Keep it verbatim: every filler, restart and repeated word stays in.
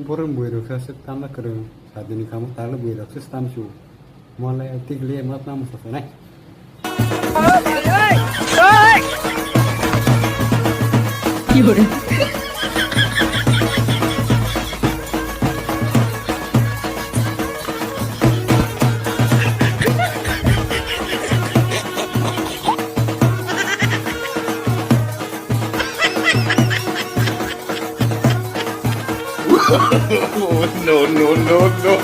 Borok bui rok se tamna kwrwng, sadini kamo talo bui rok se tamsu. Mole tikli ma tamo soso nai. No, no, no, no.